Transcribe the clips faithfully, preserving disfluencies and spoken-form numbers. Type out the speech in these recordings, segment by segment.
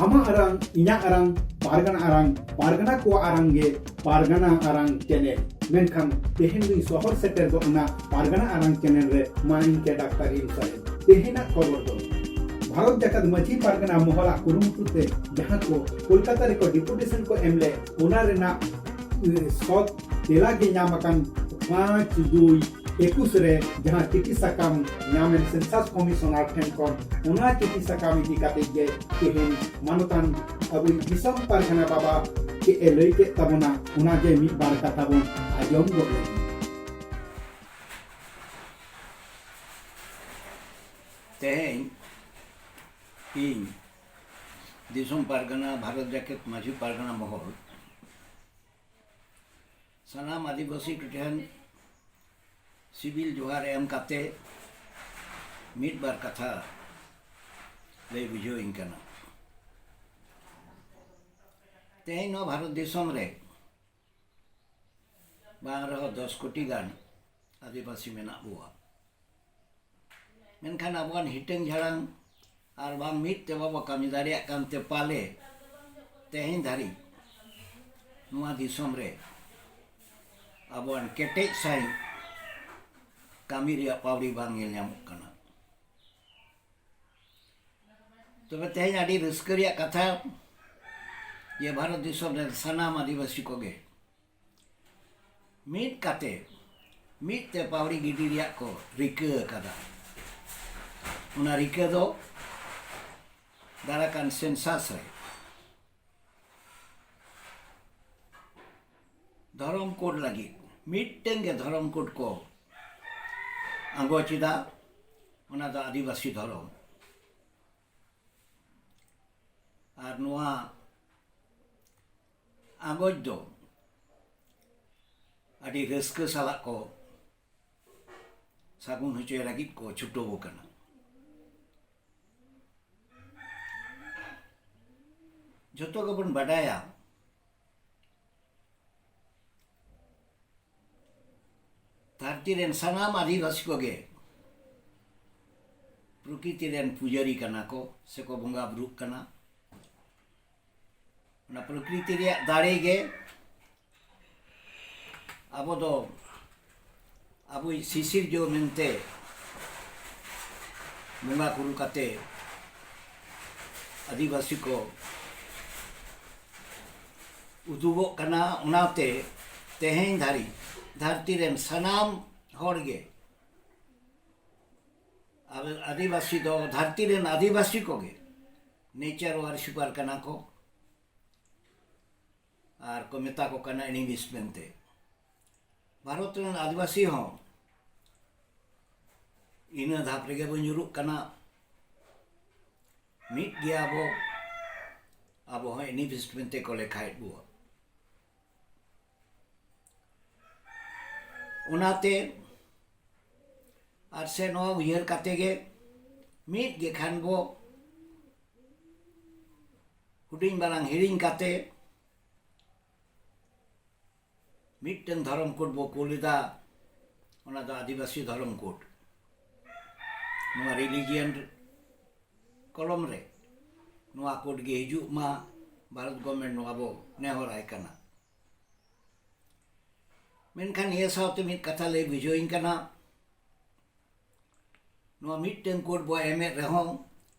ᱟᱢᱟᱜ ᱟᱲᱟᱝ, ᱤᱧᱟᱹᱜ ᱟᱲᱟᱝ, ᱯᱟᱨᱜᱟᱱᱟ ᱟᱲᱟᱝ, ᱯᱟᱨᱜᱟᱱᱟ ᱠᱚᱣᱟᱜ ᱟᱲᱟᱝ ᱜᱮ ᱯᱟᱨᱜᱟᱱᱟ ᱟᱲᱟᱝ ᱪᱮᱱᱮᱞ᱾ ᱢᱮᱱᱠᱷᱟᱱ ᱛᱮᱦᱮᱧ ᱫᱚᱧ ᱥᱚᱦᱚᱨ ᱥᱮᱴᱮᱨ ᱜᱚᱫ ᱮᱱᱟ ᱯᱟᱨᱜᱟᱱᱟ ᱟᱲᱟᱝ ᱪᱮᱱᱮᱞ ᱨᱮ᱾ ᱢᱟ ᱤᱧ ᱠᱮ ᱰᱟᱠᱛᱟᱨ ᱮᱢ ᱥᱟᱦᱮᱵᱽ᱾ ᱛᱮᱦᱮᱧᱟᱜ ᱠᱷᱚᱵᱚᱨ ᱫᱚ, ᱵᱷᱟᱨᱚᱛ ᱡᱟᱠᱟᱛ ᱢᱟᱹᱡᱷᱤ ᱯᱟᱨᱜᱟᱱᱟ ᱢᱚᱦᱚᱞᱟᱜ ᱠᱩᱨᱩᱢᱩᱴᱩ ᱛᱮ ᱡᱟᱦᱟᱸ ᱠᱚ ᱠᱳᱞᱠᱟᱛᱟ ᱨᱮᱠᱚ ᱰᱮᱯᱩᱴᱮᱥᱚᱱ ᱠᱚ ᱮᱢ ᱞᱮᱫ, ᱚᱱᱟ ᱨᱮᱱᱟᱜ, ᱮ, ᱥᱚᱛ ᱛᱮᱞᱟ ᱜᱮ ᱧᱟᱢ ᱟᱠᱟᱱ ᱯᱟᱸᱪ ᱫᱩᱭ ᱮᱠᱩᱥ ᱨᱮ ᱡᱟᱦᱟᱸ ᱪᱤᱴᱷᱤ ᱥᱟᱠᱟᱢ ᱧᱟᱢ ᱮᱱ ᱥᱮᱱᱥᱟᱥ ᱠᱚᱢᱤᱥᱚᱱᱟᱨ ᱴᱷᱮᱱ ᱠᱷᱚᱱ, ᱚᱱᱟ ᱪᱤᱴᱷᱤ ᱥᱟᱠᱟᱢ ᱤᱫᱤ ᱠᱟᱛᱮ ᱜᱮ ᱛᱮᱦᱮᱧ ᱢᱟᱱᱚᱛᱟᱱ ᱟᱵᱚᱭᱤᱡ ᱫᱤᱥᱚᱢ ᱯᱟᱨᱜᱟᱱᱟ ᱵᱟᱵᱟ ᱪᱮᱫ ᱮ ᱞᱟᱹᱭ ᱠᱮᱫ ᱛᱟᱵᱚᱱᱟ, ᱚᱱᱟ ᱜᱮ ᱢᱤᱫ ᱵᱟᱨ ᱠᱟᱛᱷᱟ ᱵᱚᱱ ᱟᱸᱡᱚᱢ ᱜᱚᱫ ᱞᱮᱜᱮ᱾ ᱛᱮᱦᱮᱧ ᱤᱧ ᱫᱤᱥᱚᱢ ᱯᱟᱨᱜᱟᱱᱟ, ᱵᱷᱟᱨᱚᱛ ᱡᱟᱠᱟᱛ ᱢᱟᱹᱡᱷᱤ ᱯᱟᱨᱜᱟᱱᱟ ᱢᱚᱦᱚᱞ, ᱥᱟᱱᱟᱢ ᱟᱹᱫᱤᱵᱟᱹᱥᱤ ᱠᱚᱴᱷᱮᱱ ᱥᱤᱵᱤᱞ ᱡᱚᱦᱟᱨ ᱮᱢ ᱠᱟᱛᱮ ᱢᱤᱫ ᱵᱟᱨ ᱠᱟᱛᱷᱟ ᱞᱟᱹᱭ ᱵᱩᱡᱷᱟᱹᱣ ᱤᱧ ᱠᱟᱱᱟ᱾ ᱛᱮᱦᱮᱧ ᱱᱚᱣᱟ ᱵᱷᱟᱨᱚᱛ ᱫᱤᱥᱚᱢ ᱨᱮ ᱵᱟᱝ ᱨᱮᱦᱚᱸ ᱫᱚᱥ ᱠᱳᱴᱤ ᱜᱟᱱ ᱟᱹᱫᱤᱵᱟᱹᱥᱤ ᱢᱮᱱᱟᱜ ᱵᱚᱣᱟ᱾ ᱢᱮᱱᱠᱷᱟᱱ ᱟᱵᱚᱣᱟᱜ ᱦᱤᱴᱟᱹᱝ ᱡᱷᱟᱲᱟᱝ ᱟᱨ ᱵᱟᱝ ᱢᱤᱫ ᱛᱮ ᱵᱟᱵᱚ ᱠᱟᱹᱢᱤ ᱫᱟᱲᱮᱭᱟᱜ ᱠᱟᱱᱛᱮ ᱯᱟᱞᱮ ᱛᱮᱦᱮᱧ ᱫᱷᱟᱹᱨᱤᱡ ᱱᱚᱣᱟ ᱫᱤᱥᱚᱢ ᱨᱮ ᱟᱵᱚᱣᱟᱜ ᱠᱮᱴᱮᱡ ᱥᱟᱺᱦᱤᱡ ᱠᱟᱹᱢᱤ ᱨᱮᱭᱟᱜ ᱯᱟᱹᱣᱲᱤ ᱵᱟᱝ ᱧᱮᱞ ᱧᱟᱢᱚᱜ ᱠᱟᱱᱟ᱾ ᱛᱚᱵᱮ ᱛᱮᱦᱮᱧ ᱟᱹᱰᱤ ᱨᱟᱹᱥᱠᱟᱹ ᱨᱮᱭᱟᱜ ᱠᱟᱛᱷᱟ ᱡᱮ ᱵᱷᱟᱨᱚᱛ ᱫᱤᱥᱚᱢ ᱨᱮᱱ ᱥᱟᱱᱟᱢ ᱟᱹᱫᱤᱵᱟᱹᱥᱤ ᱠᱚᱜᱮ ᱢᱤᱫ ᱠᱟᱛᱮ ᱢᱤᱫ ᱛᱮ ᱯᱟᱹᱣᱲᱤ ᱜᱤᱰᱤ ᱨᱮᱭᱟᱜ ᱠᱚ ᱨᱤᱠᱟᱹ ᱟᱠᱟᱫᱟ᱾ ᱚᱱᱟ ᱨᱤᱠᱟᱹ ᱫᱚ ᱫᱟᱨᱟᱠᱟᱱ ᱥᱮᱱᱥᱟᱥ ᱨᱮ ᱫᱷᱚᱨᱚᱢ ᱠᱳᱰ ᱞᱟᱹᱜᱤᱫ ᱢᱤᱫᱴᱮᱱ ᱜᱮ ᱫᱷᱚᱨᱚᱢ ᱠᱳᱰ ᱠᱚ ᱟᱸᱜᱚᱪ ᱮᱫᱟ, ᱚᱱᱟ ᱫᱚ ᱟᱹᱫᱤᱵᱟᱹᱥᱤ ᱫᱷᱚᱨᱚᱢ᱾ ᱟᱨ ᱱᱚᱣᱟ ᱟᱸᱜᱚᱪ ᱫᱚ ᱟᱹᱰᱤ ᱨᱟᱹᱥᱠᱟᱹ ᱥᱟᱞᱟᱜ ᱠᱚ ᱥᱟᱹᱜᱩᱱ ᱦᱚᱪᱚᱭ ᱞᱟᱹᱜᱤᱫ ᱠᱚ ᱪᱷᱩᱴᱟᱹᱣ ᱟᱠᱟᱱᱟ᱾ ᱡᱚᱛᱚ ᱜᱮᱵᱚᱱ ᱵᱟᱰᱟᱭᱟ ᱫᱷᱟᱹᱨᱛᱤ ᱨᱮᱱ ᱥᱟᱱᱟᱢ ᱟᱹᱫᱤᱵᱟᱹᱥᱤ ᱠᱚᱜᱮ ᱯᱨᱚᱠᱨᱤᱛᱤ ᱨᱮᱱ ᱯᱩᱡᱟᱹᱨᱤ ᱠᱟᱱᱟ ᱠᱚ ᱥᱮᱠᱚ ᱵᱚᱸᱜᱟ ᱵᱩᱨᱩᱜ ᱠᱟᱱᱟ᱾ ᱚᱱᱟ ᱯᱨᱚᱠᱨᱤᱛᱤ ᱨᱮᱭᱟᱜ ᱫᱟᱲᱮ ᱜᱮ ᱟᱵᱚ ᱫᱚ ᱟᱵᱚᱭᱤᱡ ᱥᱤᱥᱤᱨᱡᱟᱹᱣ ᱢᱮᱱᱛᱮ ᱵᱚᱸᱜᱟ ᱠᱩᱨᱩ ᱠᱟᱛᱮ ᱟᱹᱫᱤᱵᱟᱹᱥᱤ ᱠᱚ ᱩᱫᱩᱜᱚᱜ ᱠᱟᱱᱟ᱾ ᱚᱱᱟᱛᱮ ᱛᱮᱦᱮᱧ ᱫᱷᱟᱹᱨᱤᱡ ᱫᱷᱟᱹᱨᱛᱤ ᱨᱮᱱ ᱥᱟᱱᱟᱢ ᱦᱚᱲ ᱜᱮ ᱟᱵᱚ ᱟᱹᱫᱤᱵᱟᱹᱥᱤ ᱫᱚ ᱫᱷᱟᱹᱨᱛᱤ ᱨᱮᱱ ᱟᱹᱫᱤᱵᱟᱹᱥᱤ ᱠᱚᱜᱮ ᱱᱮᱪᱟᱨ ᱣᱟᱨᱥᱤᱯᱟᱨ ᱠᱟᱱᱟ ᱠᱚ ᱟᱨ ᱠᱚ ᱢᱮᱛᱟ ᱠᱚ ᱠᱟᱱᱟ ᱮᱱᱤᱢᱤᱥ ᱢᱮᱱᱛᱮ᱾ ᱵᱷᱟᱨᱚᱛ ᱨᱮᱱ ᱟᱹᱫᱤᱵᱟᱹᱥᱤ ᱦᱚᱸ ᱤᱱᱟᱹ ᱫᱷᱟᱯ ᱨᱮᱜᱮ ᱵᱚᱱ ᱧᱩᱨᱩᱜ ᱠᱟᱱᱟ᱾ ᱢᱤᱫ ᱜᱮᱭᱟ ᱵᱚ, ᱟᱵᱚ ᱦᱚᱸ ᱮᱱᱤᱢᱤᱥ ᱢᱮᱱᱛᱮ ᱠᱚ ᱞᱮᱠᱷᱟᱭᱮᱫ ᱵᱚ᱾ ᱚᱱᱟᱛᱮ ᱟᱨ ᱥᱮ ᱱᱚᱣᱟ ᱩᱭᱦᱟᱹᱨ ᱠᱟᱛᱮ ᱜᱮ ᱢᱤᱫ ᱜᱮ ᱠᱷᱟᱱ ᱵᱚ ᱦᱩᱰᱤᱧ ᱢᱟᱨᱟᱝ ᱦᱤᱲᱤᱧ ᱠᱟᱛᱮ ᱢᱤᱫᱴᱮᱱ ᱫᱷᱚᱨᱚᱢ ᱠᱳᱰ ᱵᱚ ᱠᱳᱞ ᱮᱫᱟ, ᱚᱱᱟ ᱫᱚ ᱟᱹᱫᱤᱵᱟᱹᱥᱤ ᱫᱷᱚᱨᱚᱢ ᱠᱳᱰ᱾ ᱱᱚᱣᱟ ᱨᱤᱞᱤᱡᱤᱭᱟᱱ ᱠᱚᱞᱚᱢ ᱨᱮ ᱱᱚᱣᱟ ᱠᱳᱰ ᱜᱮ ᱦᱤᱡᱩᱜ ᱢᱟ, ᱵᱷᱟᱨᱚᱛ ᱜᱚᱵᱷᱢᱮᱱᱴ ᱱᱚᱣᱟ ᱵᱚ ᱱᱮᱦᱚᱨᱟᱭ ᱠᱟᱱᱟ᱾ ᱢᱮᱱᱠᱷᱟᱱ ᱱᱤᱭᱟᱹ ᱥᱟᱶᱛᱮ ᱢᱤᱫ ᱠᱟᱛᱷᱟ ᱞᱟᱹᱭ ᱵᱩᱡᱷᱟᱹᱣᱤᱧ ᱠᱟᱱᱟ, ᱱᱚᱣᱟ ᱢᱤᱫᱴᱮᱱ ᱠᱳᱰ ᱵᱚ ᱮᱢᱮᱫ ᱨᱮᱦᱚᱸ,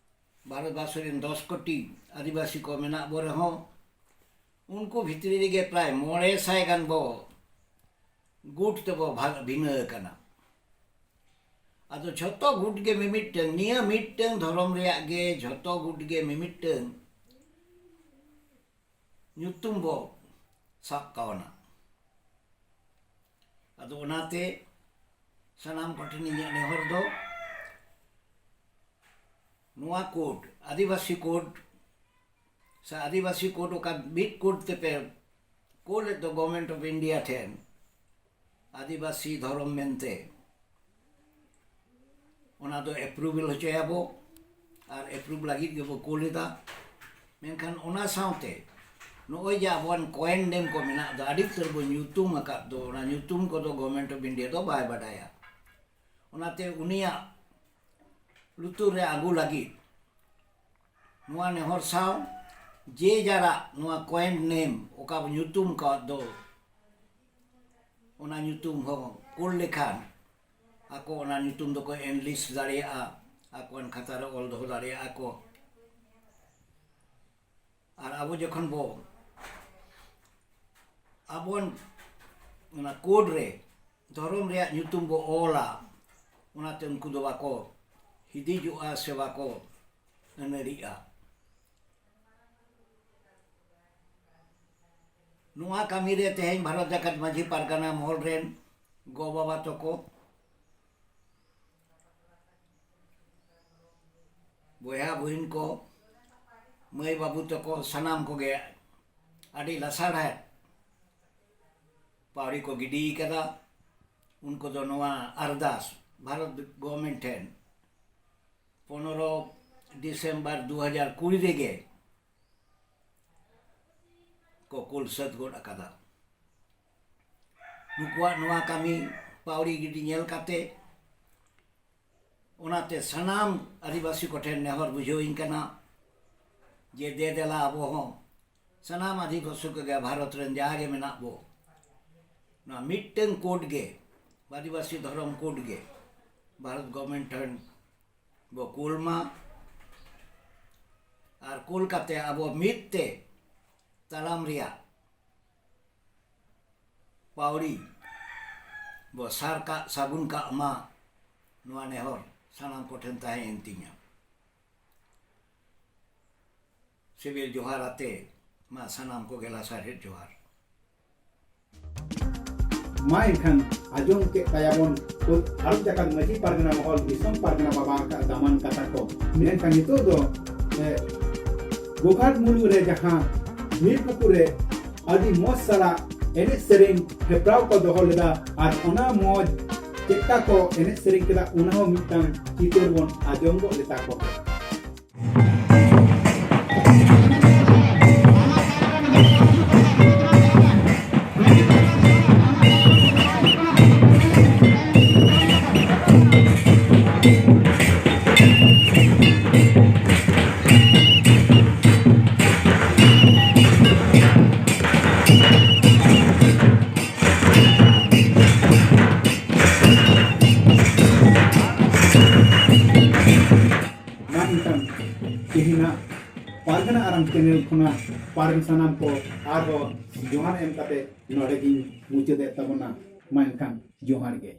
ᱵᱷᱟᱨᱚᱛᱵᱚᱨᱥᱚ ᱨᱮᱱ ᱫᱚᱥ ᱠᱳᱴᱤ ᱟᱹᱫᱤᱵᱟᱹᱥᱤ ᱠᱚ ᱢᱮᱱᱟᱜ ᱵᱚ ᱨᱮᱦᱚᱸ, ᱩᱱᱠᱩ ᱵᱷᱤᱛᱨᱤ ᱨᱮᱜᱮ ᱯᱨᱟᱭ ᱢᱚᱬᱮ ᱥᱟᱭ ᱜᱟᱱ ᱵᱚ ᱜᱩᱴ ᱛᱮᱵᱚ ᱵᱷᱟᱜᱽ ᱵᱷᱤᱱᱟᱹ ᱟᱠᱟᱱᱟ᱾ ᱟᱫᱚ ᱡᱷᱚᱛᱚ ᱜᱩᱴ ᱜᱮ ᱢᱤᱢᱤᱫᱴᱟᱹᱝ, ᱱᱤᱭᱟᱹ ᱢᱤᱫᱴᱟᱹᱝ ᱫᱷᱚᱨᱚᱢ ᱨᱮᱭᱟᱜ ᱜᱮ ᱡᱷᱚᱛᱚ ᱜᱩᱴ ᱜᱮ ᱢᱤᱢᱤᱫᱴᱟᱹᱝ ᱧᱩᱛᱩᱢ ᱵᱚ ᱥᱟᱵ ᱠᱟᱣᱱᱟ᱾ ᱟᱫᱚ ᱚᱱᱟᱛᱮ ᱥᱟᱱᱟᱢ ᱠᱚᱴᱷᱮᱱ ᱤᱧᱟᱹᱜ ᱱᱮᱦᱚᱨ ᱫᱚ, ᱱᱚᱣᱟ ᱠᱳᱰ, ᱟᱹᱫᱤᱵᱟᱹᱥᱤ ᱠᱳᱰ ᱥᱮ ᱟᱹᱫᱤᱵᱟᱹᱥᱤ ᱠᱳᱰ, ᱚᱠᱟ ᱢᱤᱫ ᱠᱳᱰ ᱛᱮᱯᱮ ᱠᱳᱞᱮᱫ ᱫᱚ ᱜᱚᱵᱷᱢᱮᱱᱴ ᱚᱯᱷ ᱤᱱᱰᱤᱭᱟ ᱴᱷᱮᱱ ᱟᱹᱫᱤᱵᱟᱹᱥᱤ ᱫᱷᱚᱨᱚᱢ ᱢᱮᱱᱛᱮ, ᱚᱱᱟ ᱫᱚ ᱮᱯᱨᱩᱵᱷᱮᱞ ᱦᱚᱪᱚᱭᱟᱵᱚ᱾ ᱟᱨ ᱮᱯᱨᱩᱵᱷ ᱞᱟᱹᱜᱤᱫ ᱜᱮᱵᱚ ᱠᱳᱞ ᱮᱫᱟ᱾ ᱢᱮᱱᱠᱷᱟᱱ ᱚᱱᱟ ᱥᱟᱶᱛᱮ ᱱᱚᱜᱼᱚᱭ ᱡᱮ ᱟᱵᱚᱣᱟᱜ ᱠᱚᱭᱮᱱ ᱱᱮᱢ ᱠᱚ ᱢᱮᱱᱟᱜ ᱫᱚ, ᱟᱹᱰᱤ ᱩᱛᱟᱹᱨ ᱵᱚᱱ ᱧᱩᱛᱩᱢ ᱟᱠᱟᱫ ᱫᱚ, ᱚᱱᱟ ᱧᱩᱛᱩᱢ ᱠᱚᱫᱚ Government of India ᱫᱚ ᱵᱟᱭ ᱵᱟᱰᱟᱭᱟ᱾ ᱚᱱᱟᱛᱮ ᱩᱱᱤᱭᱟᱜ ᱞᱩᱛᱩᱨ ᱨᱮ ᱟᱹᱜᱩ ᱞᱟᱹᱜᱤᱫ ᱱᱚᱣᱟ ᱱᱮᱦᱚᱨ ᱥᱟᱶ, ᱡᱮ ᱡᱟᱨᱟᱜ ᱱᱚᱣᱟ ᱠᱚᱭᱮᱱ ᱱᱮᱢ ᱚᱠᱟ ᱵᱚ ᱧᱩᱛᱩᱢ ᱠᱟᱣᱟᱫ ᱫᱚ, ᱚᱱᱟ ᱧᱩᱛᱩᱢ ᱦᱚᱸ ᱠᱩᱞ ᱞᱮᱠᱷᱟᱱ ᱟᱠᱚ ᱚᱱᱟ ᱧᱩᱛᱩᱢ ᱫᱚᱠᱚ ᱮᱱᱞᱤᱥᱴ ᱫᱟᱲᱮᱭᱟᱜᱼᱟ, ᱟᱠᱚᱣᱟᱜ ᱠᱷᱟᱛᱟ ᱨᱮ ᱚᱞ ᱫᱚᱦᱚ ᱫᱟᱲᱮᱭᱟᱜᱼᱟ ᱠᱚ᱾ ᱟᱨ ᱟᱵᱚ ᱡᱚᱠᱷᱚᱱ ᱵᱚ, ᱟᱵᱚ ᱚᱱᱟ ᱠᱳᱰ ᱨᱮ ᱫᱷᱚᱨᱚᱢ ᱨᱮᱭᱟᱜ ᱧᱩᱛᱩᱢ ᱵᱚ ᱚᱞᱟ, ᱚᱱᱟᱛᱮ ᱩᱱᱠᱩ ᱫᱚ ᱵᱟᱠᱚ ᱦᱤᱫᱤᱡᱚᱜᱼᱟ ᱥᱮ ᱵᱟᱠᱚ ᱟᱹᱱᱟᱹᱲᱤᱜᱼᱟ᱾ ᱱᱚᱣᱟ ᱠᱟᱹᱢᱤ ᱨᱮ ᱛᱮᱦᱮᱧ ᱵᱷᱟᱨᱚᱛ ᱡᱟᱠᱟᱛ ᱢᱟᱹᱡᱷᱤ ᱯᱟᱨᱜᱟᱱᱟ ᱢᱚᱦᱚᱞ ᱨᱮᱱ ᱜᱚ ᱵᱟᱵᱟ ᱛᱟᱠᱚ, ᱵᱚᱭᱦᱟ ᱵᱩᱦᱤᱱ ᱠᱚ, ᱢᱟᱹᱭ ᱵᱟᱹᱵᱩ ᱛᱟᱠᱚ, ᱥᱟᱱᱟᱢ ᱠᱚᱜᱮ ᱟᱹᱰᱤ ᱞᱟᱥᱟᱲᱦᱮᱫ ᱯᱟᱹᱣᱲᱤ ᱠᱚ ᱜᱤᱰᱤ ᱠᱟᱫᱟ᱾ ᱩᱱᱠᱩ ᱫᱚ ᱱᱚᱣᱟ ᱟᱨᱫᱟᱥ ᱵᱷᱟᱨᱚᱛ ᱜᱚᱵᱷᱚᱨᱱᱢᱮᱱᱴ ᱴᱷᱮᱱ ᱯᱚᱱᱨᱚ ᱰᱤᱥᱮᱢᱵᱚᱨ ᱫᱩ ᱦᱟᱡᱟᱨ ᱠᱩᱲᱤ ᱨᱮᱜᱮ ᱠᱚ ᱠᱩᱞ ᱥᱟᱹᱛ ᱜᱚᱫ ᱟᱠᱟᱫᱟ᱾ ᱱᱩᱠᱩᱣᱟᱜ ᱱᱚᱣᱟ ᱠᱟᱹᱢᱤ ᱯᱟᱹᱣᱲᱤ ᱜᱤᱰᱤ ᱧᱮᱞ ᱠᱟᱛᱮ, ᱚᱱᱟᱛᱮ ᱥᱟᱱᱟᱢ ᱟᱹᱫᱤᱵᱟᱹᱥᱤ ᱠᱚᱴᱷᱮᱱ ᱱᱮᱦᱚᱨ ᱵᱩᱡᱷᱟᱹᱣ ᱤᱧ ᱠᱟᱱᱟ ᱡᱮ ᱫᱮ ᱫᱮᱞᱟ ᱟᱵᱚ ᱦᱚᱸ ᱥᱟᱱᱟᱢ ᱟᱹᱫᱤᱵᱟᱹᱥᱤ ᱠᱚᱜᱮ ᱵᱷᱟᱨᱚᱛ ᱨᱮᱱ ᱡᱟᱦᱟᱸ ᱜᱮ ᱢᱮᱱᱟᱜ ᱵᱚ, ᱱᱚᱣᱟ ᱢᱤᱫᱴᱟᱹᱝ ᱠᱳᱰ ᱜᱮ, ᱟᱹᱫᱤᱵᱟᱹᱥᱤ ᱫᱷᱚᱨᱚᱢ ᱠᱳᱰ ᱜᱮ ᱵᱷᱟᱨᱚᱛ ᱜᱚᱵᱷᱚᱨᱱᱢᱮᱱᱴ ᱴᱷᱮᱱ ᱵᱚ ᱠᱩᱞ ᱢᱟ᱾ ᱟᱨ ᱠᱩᱞ ᱠᱟᱛᱮ ᱟᱵᱚ ᱢᱤᱫ ᱛᱮ ᱛᱟᱲᱟᱢ ᱨᱮᱭᱟᱜ ᱯᱟᱹᱣᱲᱤ ᱵᱚ ᱥᱟᱨ ᱠᱟᱜ ᱥᱟᱹᱜᱩᱱ ᱠᱟᱜ ᱢᱟ, ᱱᱚᱣᱟ ᱱᱮᱦᱚᱨ ᱥᱟᱱᱟᱢ ᱠᱚᱴᱷᱮᱱ ᱛᱟᱦᱮᱸᱭᱮᱱ ᱛᱤᱧᱟ᱾ ᱥᱤᱵᱤᱞ ᱡᱚᱦᱟᱨ ᱟᱛᱮ ᱢᱟ ᱥᱟᱱᱟᱢ ᱠᱚᱜᱮ ᱞᱟᱥᱟᱲᱦᱮᱫ ᱡᱚᱦᱟᱨ᱾ ᱢᱟ ᱮᱱᱠᱷᱟᱱ ᱟᱸᱡᱚᱢ ᱠᱮᱫ ᱛᱟᱭᱟᱵᱚᱱ ᱠᱷᱩᱫ ᱵᱷᱟᱨᱚᱛ ᱡᱟᱠᱟᱛ ᱢᱟᱹᱡᱷᱤ ᱯᱟᱨᱜᱟᱱᱟ ᱢᱚᱦᱚᱞ ᱫᱤᱥᱚᱢ ᱯᱟᱨᱜᱟᱱᱟ ᱵᱟᱵᱟ ᱟᱠᱟᱫ ᱫᱟᱢᱟᱱ ᱠᱟᱛᱷᱟ ᱠᱚ᱾ ᱢᱮᱱᱠᱷᱟᱱ ᱱᱤᱛᱚᱜ ᱫᱚ, ᱮ, ᱜᱳᱜᱷᱟᱴ ᱢᱩᱞᱩᱜ ᱨᱮ ᱡᱟᱦᱟᱸ ᱢᱤᱫ ᱯᱩᱠᱩ ᱨᱮ ᱟᱹᱰᱤ ᱢᱚᱡᱽ ᱥᱟᱞᱟᱜ ᱮᱱᱮᱡ ᱥᱮᱨᱮᱧ ᱦᱮᱯᱨᱟᱣ ᱠᱚ ᱫᱚᱦᱚ ᱞᱮᱫᱟ, ᱟᱨ ᱚᱱᱟ ᱢᱚᱡᱽ ᱪᱮᱫᱠᱟ ᱠᱚ ᱮᱱᱮᱡ ᱥᱮᱨᱮᱧ ᱠᱮᱫᱟ, ᱚᱱᱟ ᱦᱚᱸ ᱢᱤᱫᱴᱟᱝ ᱪᱤᱛᱟᱹᱨ ᱵᱚᱱ ᱟᱸᱡᱚᱢ ᱜᱚᱫ ᱞᱮᱛᱟ ᱠᱚ᱾ ᱠᱷᱚᱱᱟᱜ ᱯᱟᱨᱮᱱ ᱥᱟᱱᱟᱢ ᱠᱚ ᱟᱨᱦᱚᱸ ᱡᱚᱦᱟᱨ ᱮᱢ ᱠᱟᱛᱮ ᱱᱚᱰᱮ ᱜᱤᱧ ᱢᱩᱪᱟᱹᱫᱮᱫ ᱛᱟᱵᱚᱱᱟ᱾ ᱢᱟ ᱮᱱᱠᱷᱟᱱ ᱡᱚᱦᱟᱨ ᱜᱮ᱾